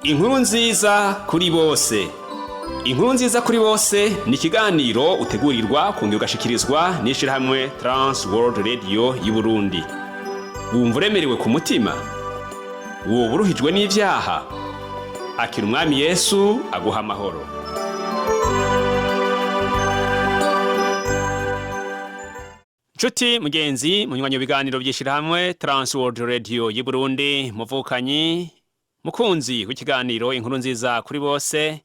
Inkuru nziza kuri bose. Inkuru nziza kuri bose ni ikiganiro utegurirwa kongera ugashikirizwa n'ishirahamwe Trans World Radio y'Uburundi. Wumva uremerewe ku mutima? Woba uruhijwe n'ivyaha? Akira Umwami Yesu aguha amahoro. Nshuti mugenzi munywanyi w'ibiganiro vy'ishirahamwe Trans World Radio y'Uburundi, muvukanyi mukunzi w'ikiganiro Inkuru nziza kuri bose,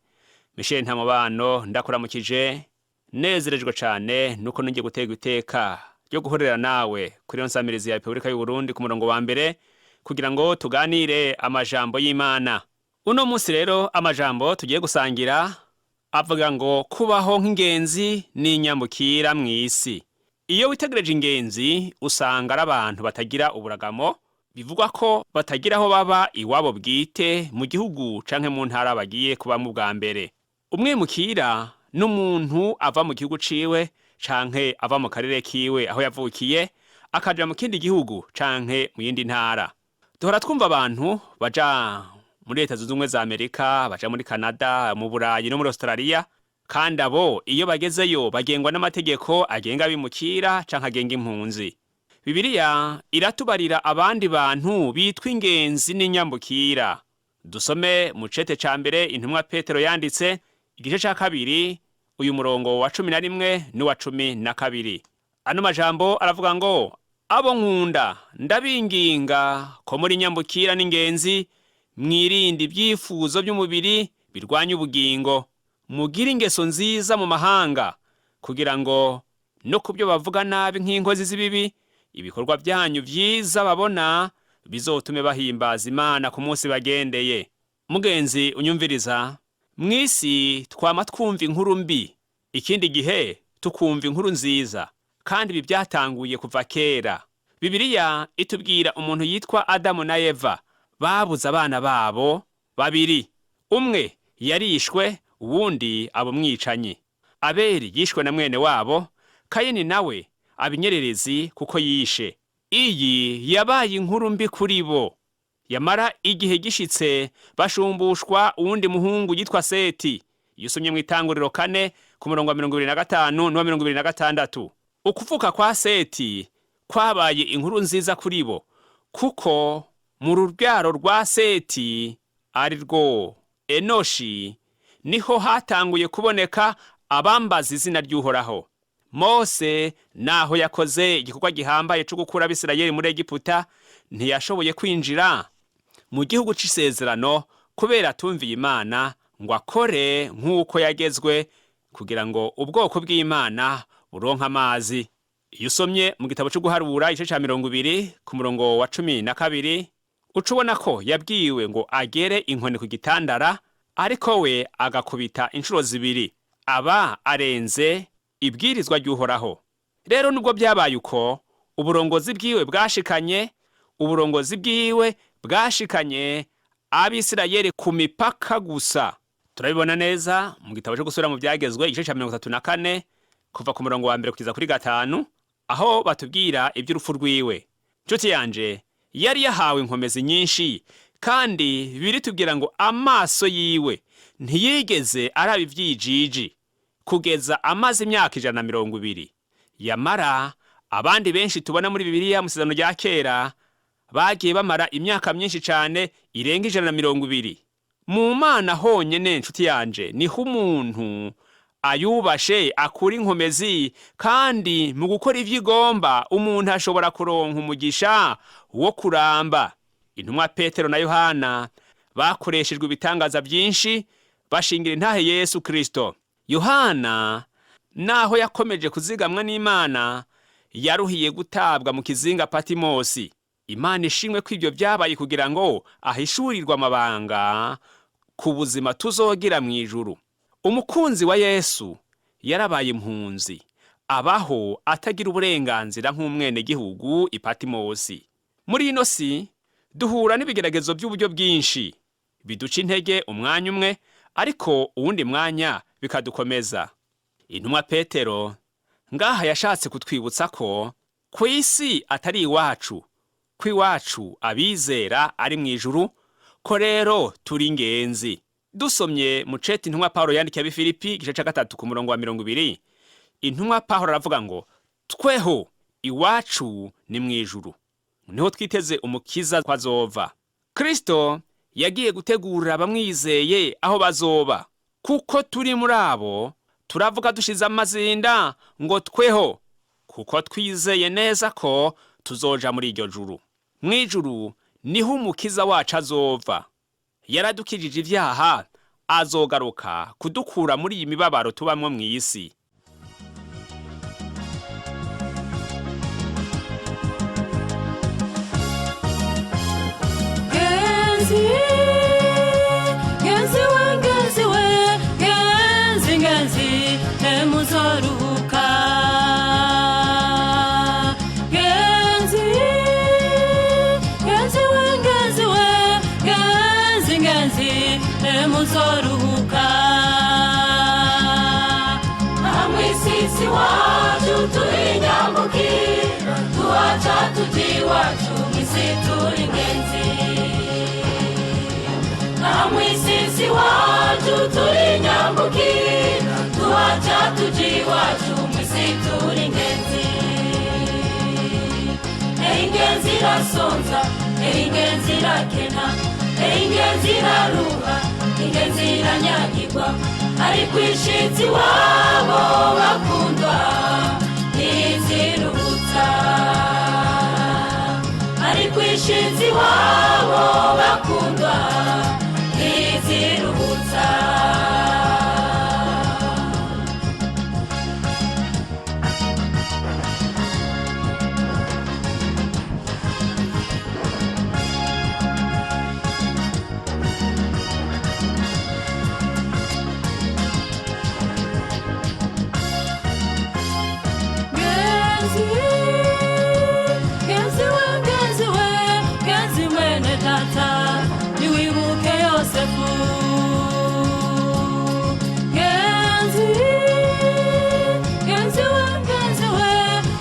Michel Ntamubano ndakuramukije, nezerejwe cane nuko nongeye guterwa iteka ryo guhorera nawe kuri iyo nsamirizi ya Repubulika y'Uburundi ku murongo wa mbere kugira ngo tuganire amajambo y'Imana. Uno munsi rero amajambo tugiye gusangira avuga ngo kubaho nk'ingenzi n'inyambukira mw'isi. Iyo witegereje ingenzi usanga ari abantu batagira uburagamo, bivugwa ko batagira aho baba iwabo bwite mu gihugu canke mu ntara bagiye kubamwo ubwa mbere. Umwimukira n'umuntu ava mu gihugu ciwe canke ava mu karere kiwe aho yavukiye akaja mu kindi gihugu canke mu yindi ntara. Duhora twumva abantu baja muri Leta Zunze Ubumwe za Amerika, baja muri Canada, mu Burayi no muri Australia, kandi abo iyo bagezeyo bagengwa n'amategeko agenga abimukira canke agenga impunzi. Bibiliya iratubarira abandi bantu bitwa ingenzi n'inyambukira. Dusome mu cete ca mbere intumwa Petero yanditse, igice ca kabiri, uyu murongo wa 11 n'uwa 12. Ano majambo aravuga ngo: abo nkunda ndabinginga ko muri nyambukira n'ingenzi, mwirinde ibyifuzo by'umubiri birwanya ubugingo, mugire ingeso nziza mu mahanga, kugira ngo no ku byo bavuga nabi nk'inkozi z'ibibi, ibikorwa byanyu vyiza babona bizotume bahimbaza Imana ku munsi bagendeye. Mugenzi unyumviriza, mw'isi twama twumva inkuru mbi, ikindi gihe tukumva inkuru nziza, kandi ibi byatanguye kuva kera. Bibiliya itubwira umuntu yitwa Adamu na Eva babuze abana babo babiri, umwe yarishwe uwundi aba umwicanyi. Abeli yishwe na mwene wabo, Kayini nawe aba inyererezi kuko yishe. Iyi yabaye inkuru mbi kuri bo. Yamara igihe gishitse bashumbushwa uwundi muhungu yitwa Seti. Iyo usomye mw'itanguriro 4 ku murongo wa 25 n'uwa 26. Ukuvuka kwa Seti kwabaye inkuru nziza kuri bo, kuko mu rubyaro rwa Seti ari rwo Enoshi niho hatanguye kuboneka abambaza izina ry'Uhoraho. Mose naho yakoze igikorwa gihambaye co gukura Abisirayeli muri Egiputa, ntiyashoboye kwinjira mu gihugu c'isezerano kubera atumviye Imana ngo akore nk'uko yagezwe kugira ngo ubwoko bw'Imana buronke amazi. Iyo usomye mu gitabo co guharura igice ca 20 ku murongo wa 12, uca ubona ko yabwiwe ngo agere inkoni ku gitandara, ariko we agakubita inshuro zibiri, aba arenze ibwirizwa ry'Uhoraho. Rero nubwo byabaye uko, uburongozi bwiwe bwashikanye Abisirayeli ku mipaka gusa. Turabibona neza mu gitabo cyo gusubira mu byagezwe igice ca 34 kuva ku murongo wa mbere kugeza kuri 5, aho batubwira iby'urupfu rwiwe. Nshuti yanje, yari yahawe inkomezi nyinshi, kandi biritubwira ngo amaso yiwe ntiyigeze araba ivyijiji kugeza amaze imyaka 120. Yamara abandi benshi tubona muri Bibiliya mu isezerano rya kera bagiye bamara imyaka myinshi cane irenga 120. Mu Mana honyene, nshuti yanje, niho umuntu ayubashe akura inkomezi, kandi mu gukora ivyo igomba umuntu ashobora kuronka umugisha wo kuramba. Intumwa Petero na Yohana bakoreshejwe ibitangaza vyinshi bashingira intahe Yesu Kristo. Yohana naho yakomeje kuzigamwa n'Imana, yaruhiye gutabwa mu kizinga Patimosi. Imana ishimwe ko ivyo vyabaye kugira ngo ahishurirwe amabanga ku buzima tuzogira mw'ijuru. Umukunzi wa Yesu yarabaye impunzi, abaho atagira uburenganzira nk'umwenegihugu i Patimosi. Muri ino si duhura n'ibigeragezo by'uburyo bwinshi biduca intege umwanya umwe, ariko uwundi mwanya bikadukomeza. Intumwa Petero ngaha yashatse kutwibutsa ko ku isi atari iwacu, ko iwacu abizera ari mw'ijuru, Ko rero turi ingenzi. Dusomye mu cete intumwa Pawulo yandikiye ab'i Filipi, igice ca 3 ku murongo wa 20, intumwa Pawulo aravuga ngo: "Tweho iwacu ni mw'ijuru, niho twiteze umukiza ko azova." Kristo yagiye gutegurira abamwizeye aho bazoba. Kuko turi muri abo, turavuga dushize amazinda ngo tweho, kuko twizeye neza ko tuzoja muri iryo juru. Mw'ijuru niho umukiza wacu azova. Yaradukijije ivyaha, azogaruka kudukura muri iyi mibabaro tubamwo mw'isi. Genzi, genzi we, genzi we, genzi, genzi, ntimuzoruhuka. Genzi, genzi we, genzi we, genzi, genzi, ntimuzoruhuka. Aha mw'isisi wacu turi inyambukira, tuhaca tuja iwacu, mw'isi turi ingenzi. Aha mw'isisi wacu turi inyambukira, tuhaca tuja iwacu, mw'isi turi ingenzi. Ehe ingenzi irasonza, ehe ingenzi irakena, ehe ingenzi iraruha, ingenzi iranyagirwa, ariko ishitsi iwabo bakundwa ntiziruhutsa. Ariko ishitsi iwabo bakundwa ntiziruhutsa. Genzi, genzi we, genzi we, genzi mwene data, niwibuke Yosefu. Genzi, genzi we, genzi we,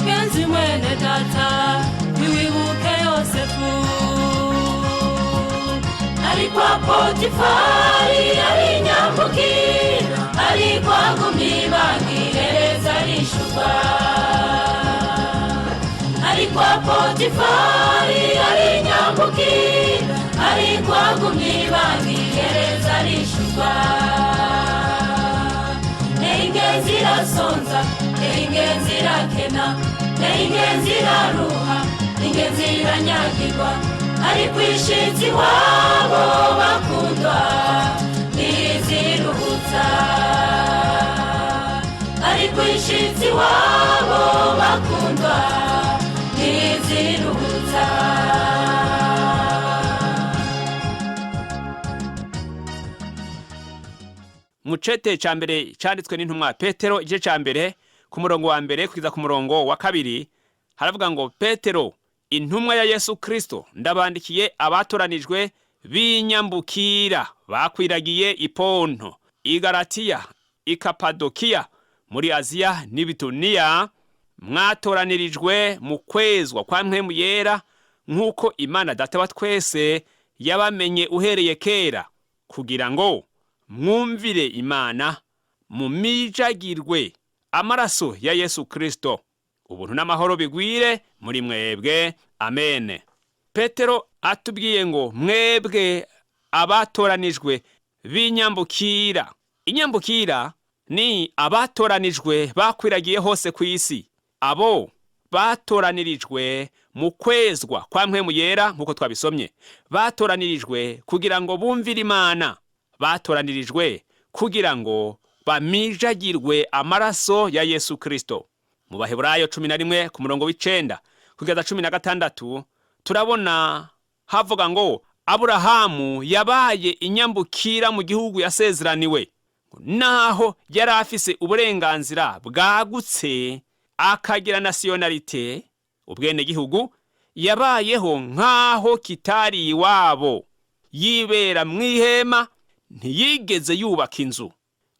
genzi mwene data, niwibuke Yosefu. Ari kwa Potifari, ari nyambukira, ari kwa Gumibangirereza arishurwa. Ari kwa Potifari, ari nyambukira, ari kwa Gumibangirereza arishurwa. Ingenzi irasonza, ingenzi irakena, ingenzi iraruha, ingenzi iranyagirwa, ariko ishitsi iwabo bakundwa ntiziruhutsa. Ariko ishitsi iwabo bakundwa ntiziruhutsa. Mu cete ca mbere canditswe n'intumwa Petero, igice ca mbere ku murongo wa mbere kugeza ku murongo wa kabiri, haravuga ngo: "Petero, intumwa ya Yesu Kristo, ndabandikiye abatoranijwe b'inyambukira bakwiragiye i Ponto, i Galatiya, i Kapadokiya, muri Aziya n'i Bituniya, mwatoranirijwe mu kwezwa kwa Mpwemu Yera, nk'uko Imana Data wa twese yabamenye uhereye kera, kugira ngo mwumvire Imana, mumijagirwe amaraso ya Yesu Kristo. Ubuntu n'amahoro bigwire muri mwebwe. Amene." Petero atubwiye ngo mwebwe abatoranijwe b'inyambukira. Inyambukira ni abatoranijwe bakwiragiye hose ku isi, abo batoranirijwe mu kwezwa kwa Mpwemu Yera nk'uko twabisomye, batoranirijwe kugira ngo bumvire Imana, batoranirijwe kugira ngo bamijagirwe amaraso ya Yesu Kristo. Mu Baheburayo 11 ku murongo w'9 kugeza 16, turabona havuga ngo Aburahamu yabaye inyambukira mu gihugu yasezeraniwe, naho yari afise uburenganzira bwagutse akagira nasiyonalite, ubwenegihugu, yabayeho nk'aho kitari iwabo, yibera mu ihema, ntiyigeze yubaka inzu.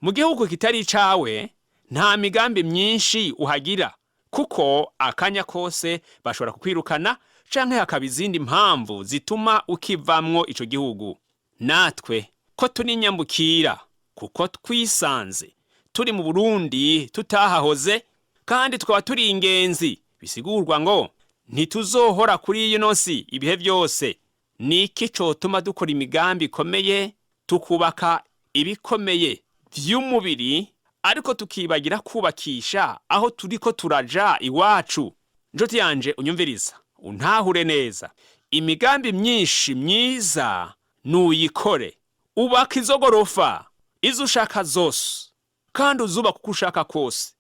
Mu gihugu kitari icawe nta migambi myinshi uhagira, kuko akanya kose bashobora kukwirukana canke hakaba izindi mpamvu zituma ukivamwo ico gihugu. Natwe ko turi inyambukira, kuko twisanze turi mu Burundi tutahahoze, kandi tukaba turi ingenzi, bisigurwa ngo ntituzohora kuri ino si ibihe byose. Ni iki cotuma dukora imigambi ikomeye, tukubaka ibikomeye vy'umubiri, ariko tukibagira kubakisha aho turiko turaja iwacu? Nshuti yanje unyumviriza, untahure neza, imigambi myinshi myiza nuyikore, ubaka izo gorofa izo ushaka zose, kandi uzubaka uko ushaka kose.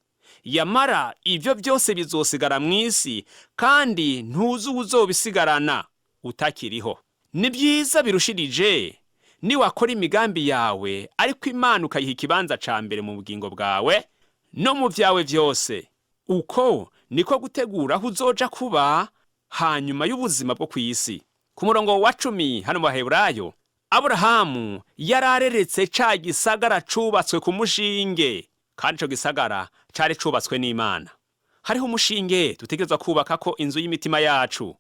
Yamara ibyo byose bizosigara mu isi, kandi ntuzi uzobisigarana utakiriho. Ni byiza birushirije niwakora imigambi yawe, ariko Imana ukayiha ikibanza ca mbere mu bugingo bwawe no mu vyawe vyose. Uko niko gutegura aho uzoja kuba hanyuma y'ubuzima bwo ku isi. Ku murongo wa 10 hano mu Baheburayo, Aburahamu yarareretse ca gisagara cubatswe ku mushinge, kandi ico gisagara cari cubatswe n'Imana. Hariho umushinge dutegerezwa kubakako inzu y'imitima yacu.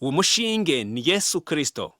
Uwo mushinge ni Yesu Kristo.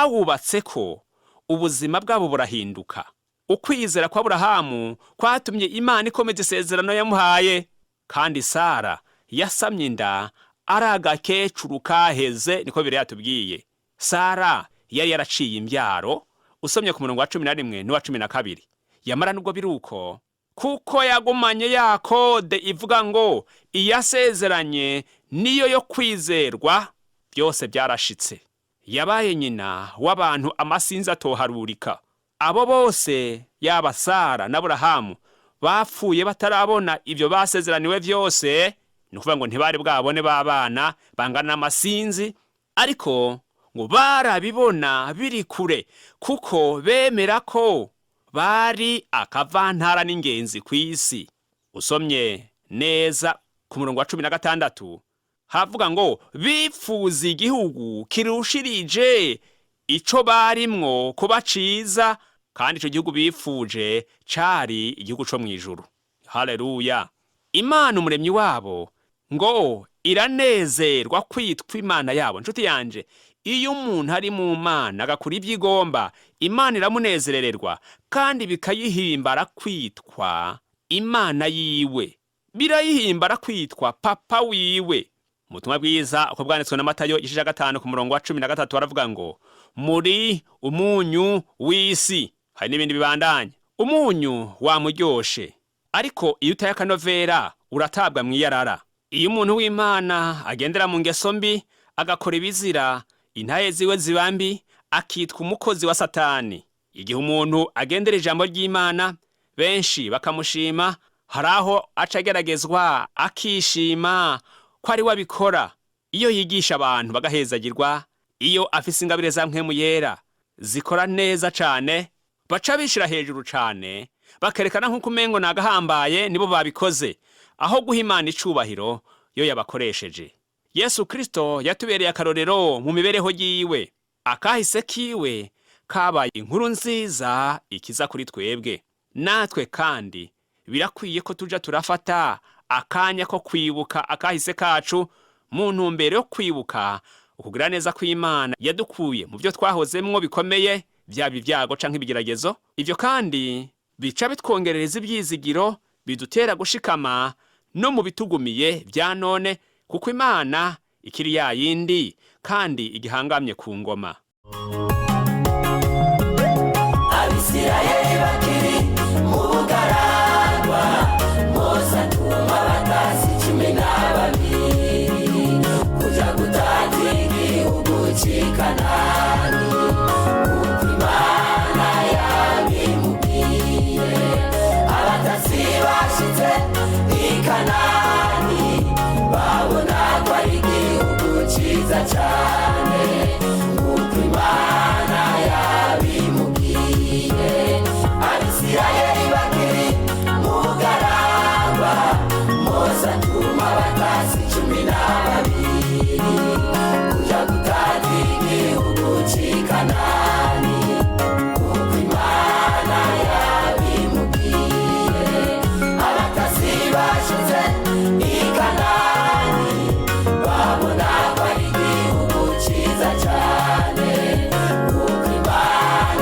Abawubatseko ubuzima bwabo burahinduka. Ukwizera kwa Aburahamu kwatumye Imana ikomeza isezerano yamuhaye, kandi Sara yasamye inda ari agakecuru kaheze, niko bibiri yatubwiye. Sara yari yaraciye imbyaro, usomye ku murongo wa 11 n'uwa 12. Yamara nubwo biri uko, kuko yagumanye ya kode ivuga ngo iyasezeranye niyo yo kwizerwa, byose byarashitse. Yabaye nyina w'abantu amasinzi atoharurika. Abo bose, yaba Sara na Aburahamu, bapfuye batarabona ibyo basezeraniwe byose, ni ukuvuga ngo ntibari bwabone b'abana bangana n'amasinzi, ariko ngo barabibona biri kure, kuko bemera ko bari akavantara n'ingenzi ku isi. Usomye neza ku murongo wa 16 havuga ngo bifuza igihugu kirushirije ico barimwo kuba ciza, kandi ico gihugu bifuje cari igihugu co mw'ijuru. Haleluya! Imana umuremyi wabo ngo iranezerwa kwitwa Imana yabo. Nshuti yanje, iyo umuntu ari mu Mana agakora ibyo igomba, Imana iramunezerererwa kandi bikayihimbara kwitwa Imana yiwe, birayihimbara kwitwa papa wiwe. Ubutumwa bwiza uko bwanditswe na Matayo igice cya 5 ku murongo wa 13 baravuga ngo muri umunyu w'isi. Hari n'ibindi bibandanya. Umunyu wamuryoshe, ariko iyo utaye akanovera uratabwa mw'iyarara. Iyo umuntu w'Imana agendera mu ngeso mbi, agakora ibizira, intahe ziwe ziba mbi, akitwa umukozi wa Satani. Igihe umuntu agendera ijambo ry'Imana, benshi bakamushima, hari aho aca ageragezwa akishima ko ari we abikora. Iyo yigisha abantu bagahezagirwa, iyo afise ingabire za mpwemu yera zikora neza cane, baca bishira hejuru cane, bakerekana nk'uko umengo nagahambaye nibo babikoze, aho guha Imana icubahiro yo yabakoresheje. Yesu Kristo yatubereye akarorero mu mibereho yiwe. Akahise kiwe kabaye inkuru nziza ikiza kuri twebwe. Natwe kandi birakwiye ko tuja turafata akanya ko kwibuka akahise kacu, mu ntumbero yo kwibuka ukugira neza kw'Imana yadukuye mu byo twahozemwo bikomeye, byaba ibyago canke ibigeragezo. Ivyo kandi bica bitwongerereza ibyizigiro bidutera gushikama no mu bitugumiye bya none, kuko Imana ikiri ya yindi kandi igihangamye ku ngoma. Abisirayeli bakiri mu bugaragwa, Mose atuma abatasi 12 kuja gutata igihugu c'i Kanani, kuko Imana yabimubwiye. Abatasi bashitse i Kanani, babona ko ari igihugu ciza cane, kuko Imana yabimubwiye. Abisirayeli bakiri mu bugaragwa, Mose atuma abatasi 12 kuja gutata igihugu c'i Kanani, kuko Imana yabimubwiye. Abatasi bashitse i Kanani, babona ko ari igihugu ciza cane, kuko Imana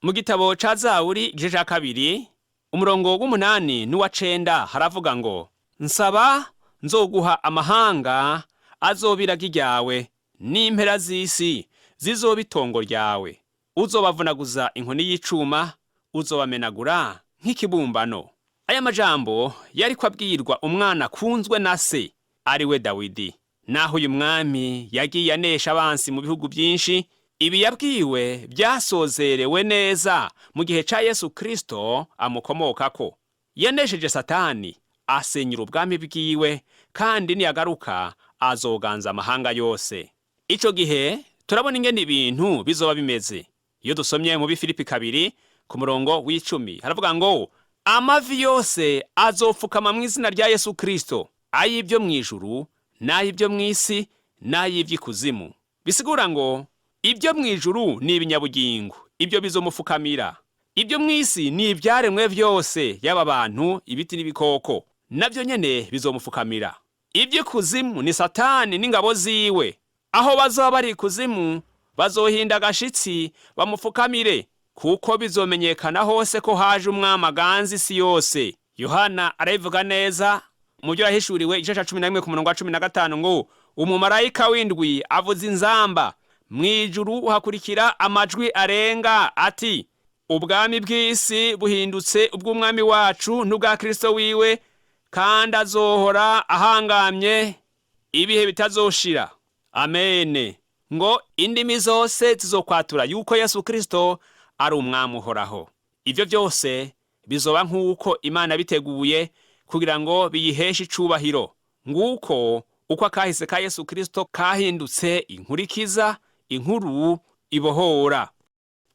Mu gitabo ca Zaburi igice ca 2 umurongo w'umunani n'uwa cenda haravuga ngo: Nsaba nzoguha amahanga azoba iragi ryawe, n'impera z'isi zizoba itongo ryawe. Uzobavunaguza inkoni y'icuma, uzobamenagura nk'ikibumbano. Aya majambo yariko abwirwa umwana akunzwe na se, ari we Dawidi. Naho uyu mwami yagiye anesha abansi mu bihugu byinshi, ibi yabwiwe byasozerewe neza mu gihe ca Yesu Kristo amukomokako. Yanesheje Satani, asenyura ubwami bwiwe, kandi niyagaruka azoganza amahanga yose. Ico gihe turabona ingene ibintu bizoba bimeze. Iyo dusomye mu Bifilipi 2 ku murongo w'icumi haravuga ngo: amavi yose azopfukama mu izina rya Yesu Kristo, ay'ibyo mu ijuru n'ay'ibyo mu isi n'ay'ivy'ikuzimu. Bisigura ngo ibyo mu ijuru ni ibinyabugingo, ibyo bizomufukamira. Ibyo mu isi ni ivyaremwe vyose, yaba abantu, ibiti n'ibikoko, navyo nyene bizomufukamira. Ivy'ikuzimu ni Satani n'ingabo ziwe. Aho bazoba bari ikuzimu bazohinda agashitsi bamufukamire, kuko bizomenyekana hose ko haje umwami aganza isi yose. Yohana arabivuga neza mu byo yahishuriwe igice ca 11 ku murongo wa 15 ngo: umumarayika w'indwi avuza inzamba, mw'ijuru hakurikira amajwi arenga ati: ubwami bw'isi buhindutse ubw'umwami wacu n'ubwa Kristo wiwe, kandi azohora ahangamye ibihe bitazoshira. Amene. Ngo indimi zose zizokwatura yuko Yesu Kristo ari umwami uhoraho. Ivyo byose bizoba nk'uko Imana biteguye kugira ngo biyiheshe icubahiro. Nguko uko akahise ka Yesu Kristo kahindutse inkurikiza, inkuru ibohora.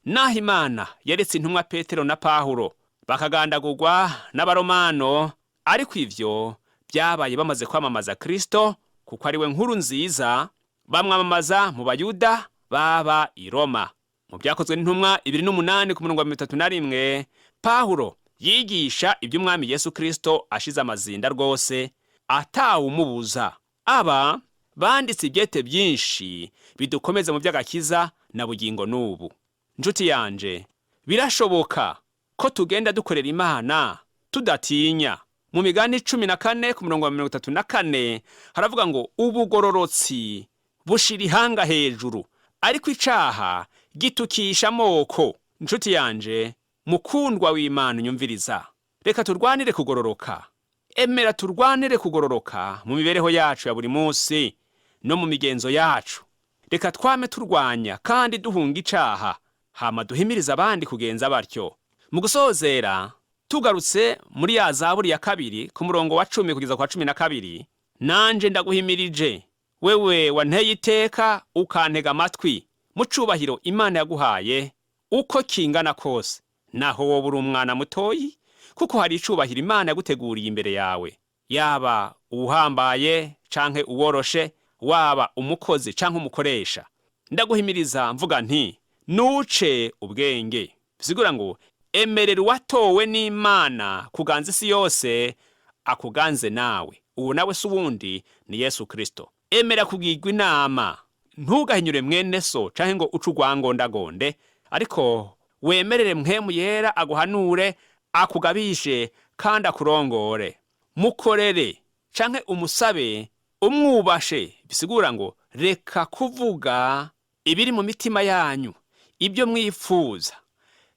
Naho Imana yaretse intumwa Petero na Pawulo bakagandagurwa n'Abaromano, ariko ivyo byabaye bamaze kwamamaza Kristo, kuko ari we nkuru nziza, bamwamamaza mu Bayuda baba i Roma. Mu Byakozwe n'Intumwa 28 ku murongo wa 31, Pawulo yigisha iby'umwami Yesu Kristo ashize amazinda rwose, atawumubuza. Aba banditse ibyete byinshi bidukomeza mu by'agakiza na bugingo n'ubu. Njuti yanje, birashoboka ko tugenda dukorera Imana tudatinya. Mu Migani 14 ku murongo wa 34 haravuga ngo: ubugororotsi bushira ihanga hejuru, ariko icaha gitukisha amoko. Ncuti yanje, mukundwa w'Imana unyumviriza, reka turwanire kugororoka. Emera turwanire kugororoka mu mibereho yacu ya buri munsi no mu migenzo yacu. Reka twame turwanya kandi duhunga icaha, hama duhimiriza abandi kugenza batyo. Mu gusozera, tugarutse muri ya Zaburi ya 2 ku murongo wa 10 kugeza kwa 12, nanje ndaguhimirije wewe wanteye iteka ukantega amatwi, mu cubahiro Imana yaguhaye uko kingana kose, naho wowe uri umwana mutoyi, kuko hari icubahiro Imana yaguteguriye imbere yawe. Yaba uwuhambaye canke uworoshe, waba umukozi canke umukoresha, ndaguhimiriza mvuga nti: nuce ubwenge. Bisigura ngo emerera uwatowe n'Imana kuganza isi yose akuganze nawe. Uwo nawe si uwundi, ni Yesu Kristo. Emera kugirwa inama, ntugahinyure mwene so canke ngo uce urwangondagonde, ariko wemerere Mpwemu Yera aguhanure, akugabishe kandi akurongore. Mukorere canke umusabe umwubashe. Bisigura ngo reka kuvuga ibiri mu mitima yanyu, ibyo mwifuza.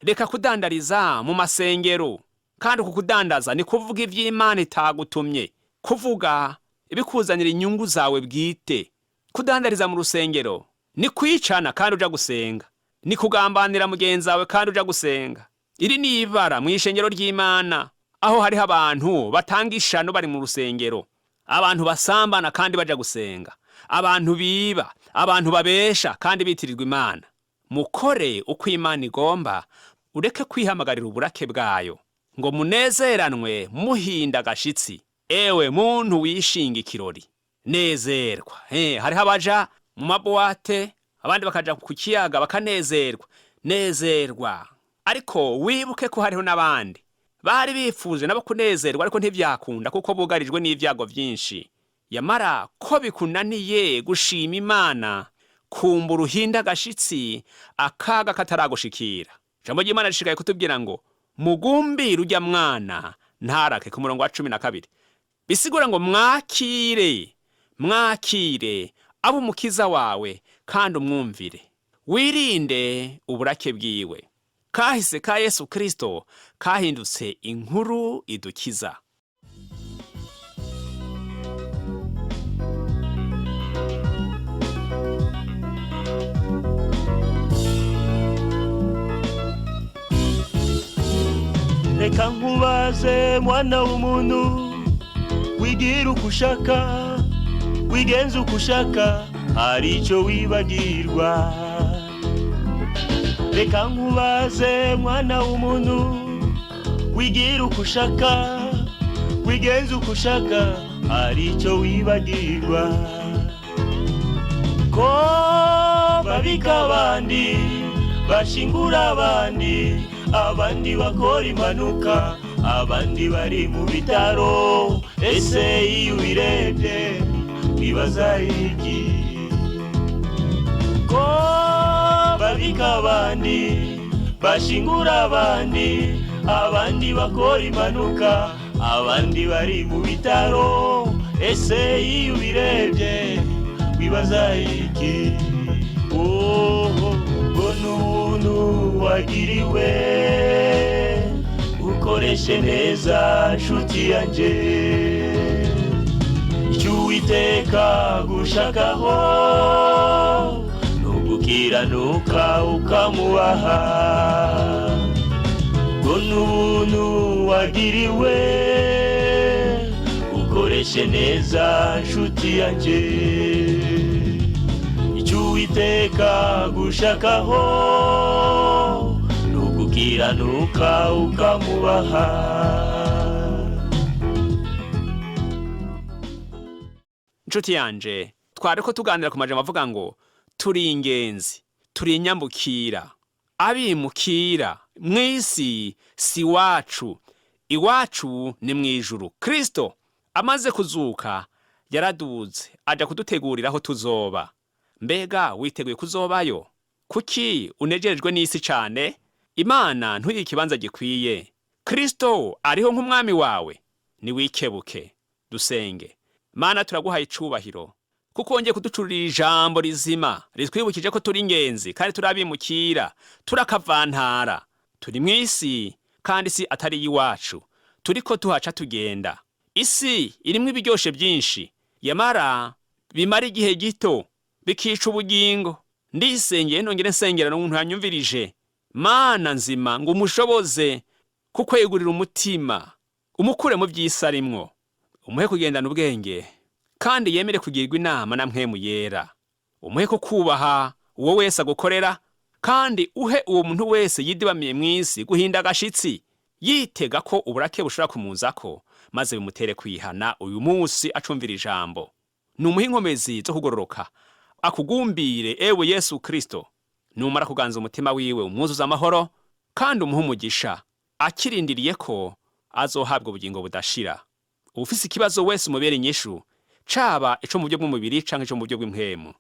Reka kudandariza mu masengero, kandi uku kudandaza ni kuvuga ivy'Imana itagutumye, kuvuga ibikuzanira inyungu zawe bwite. Kudandariza mu rusengero ni kwicana kandi uja gusenga, ni kugambanira mugenzi wawe kandi uja gusenga. Iri ni ibara mu ishengero ry'Imana, aho hariho abantu batanga ishano bari mu rusengero, abantu basambana kandi baja gusenga, abantu biba, abantu babesha kandi bitirirwa Imana. Mukore uko Imana igomba, ureke kwihamagarira uburake bwayo, ngo munezeranwe muhinda agashitsi. Ewe muntu wishinga ikirori, nezerwa. Hariho abaja mu mabuwate, abandi bakaja ku kiyaga bakanezerwa. Nezerwa, ariko wibuke ko hariho n'abandi bari bifuje nabo kunezerwa, ariko ntivyakunda kuko bugarijwe n'ivyago vyinshi. Yamara ko bikunaniye gushima Imana, kumba uruhinda agashitsi akaga kataragushikira. Ijambo ry'Imana rishigaye kutubwira ngo mugumbire ujya mwana ntarake, ku murongo wa 12. Bisigura ngo mwakire, mwakire abe umukiza wawe kandi umwumvire, wirinde uburake bwiwe. Kahise ka Yesu Kristo kahindutse inkuru idukiza. Reka nkubaze, mwana w'umuntu, wigira uko ushaka, wigenza uko ushaka, hari icyo wibagirwa. Reka nkubaze, mwana w'umuntu, wigira uko ushaka, wigenza uko ushaka, hari icyo wibagirwa, ko babika abandi, bashingura abandi, abandi bakora impanuka, abandi bari mu bitaro. Ese iyo ubirebye wibaza iki, ko babika abandi, bashingura abandi, abandi bakora impanuka, abandi bari mu bitaro? Ese iyo ubirebye wibaza iki? Oh, ngo n'ubuntu wagiriwe ukoreshe neza, nshuti yanjye. Icyo Uwiteka gushakaho ni ugukiranuka ukamubaha. Ngo n'ubuntu wagiriwe ukoreshe neza, nshuti yanjye. Icyo Uwiteka gushakaho ni ugukiranuka ukamubaha. Nshuti yanje, twari ko tuganira ku majambo avuga ngo turi ingenzi, turi inyambukira, abimukira mw'isi, si iwacu. Iwacu ni mw'ijuru. Kristo amaze kuzuka yaraduze aja kudutegurira aho tuzoba. Mbega witeguye kuzobayo? Kuki unegerejwe n'isi cane? Imana ntuyihe ikibanza gikwiye. Kristo ariho nk'umwami wawe? Niwikebuke dusenge. Mana, turaguhaye icubahiro kuko wongeye kuducurira ijambo rizima ritwibukije ko turi ingenzi kandi turabimukira, turakavantara, turi mu isi kandi isi atari iyiwacu, turiko tuhaca tugenda. Isi irimwo ibiryoshe byinshi, yamara bimara igihe gito bikica ubugingo. Ndisengeye, nongere nsengera n'umuntu yanyumvirije. Mana nzima, ngo umushoboze kukwegurira umutima, umukure mu by'isi arimwo, umuhe kugendana ubwenge kandi yemere kugirwa inama na Mpwemu Yera. Umuhe ko kubaha uwo wese agukorera, kandi uhe uwo muntu wese yidibamiye mu isi guhinda agashitsi yitega ko uburake bushobora kumuzako, maze bimutere kwihana uyu munsi acumvira ijambo. Numuhe inkomezi zo kugororoka, akugumbire, ewe Yesu Kristo. Numara kuganza umutima wiwe, umwuzuza amahoro kandi umuhe umugisha akirindiriye ko azohabwa ubugingo budashira. Ufise ikibazo wese umubere inyishu, caba ico mu buryo bw'umubiri canke ico mu buryo bw'impwemu.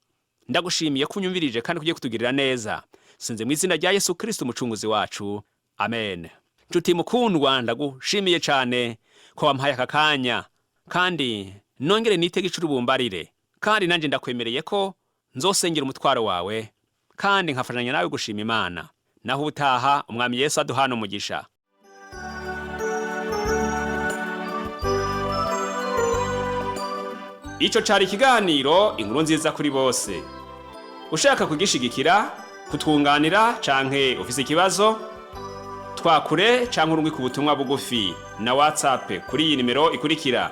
Ndagushimiye ko unyumvirije kandi kugiye kutugirira neza. Sinze mu izina rya Yesu Kristo umucunguzi wacu, amen. Nshuti mukundwa, ndagushimiye cane ko wampaye aka kanya, kandi nongere nitege ico urubumbarire, kandi nanje ndakwemereye ko nzosengera umutwaro wawe kandi nkafashanya nawe gushima Imana. Naho ubutaha, Umwami Yesu aduhana umugisha. Ico cari ikiganiro Inkuru Nziza kuri Bose. Ushaka kugishigikira, kutwunganira canke ufise ikibazo, twakure canke urungike ubutumwa bugufi na WhatsApp kuri iyi nimero ikurikira: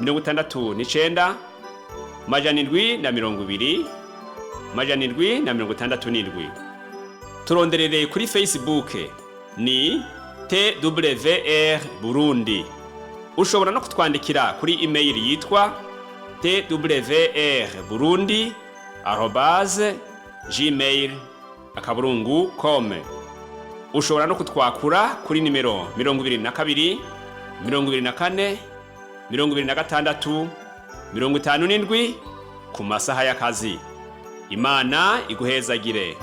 69 720 767. Turonderere kuri Facebook ni TWR Burundi. Ushobora no kutwandikira kuri email yitwa twrburundi@gmail.com. Ushobora no kutwakura kuri nimero 22 24 26 57 ku masaha y'akazi. Imana iguhezagire.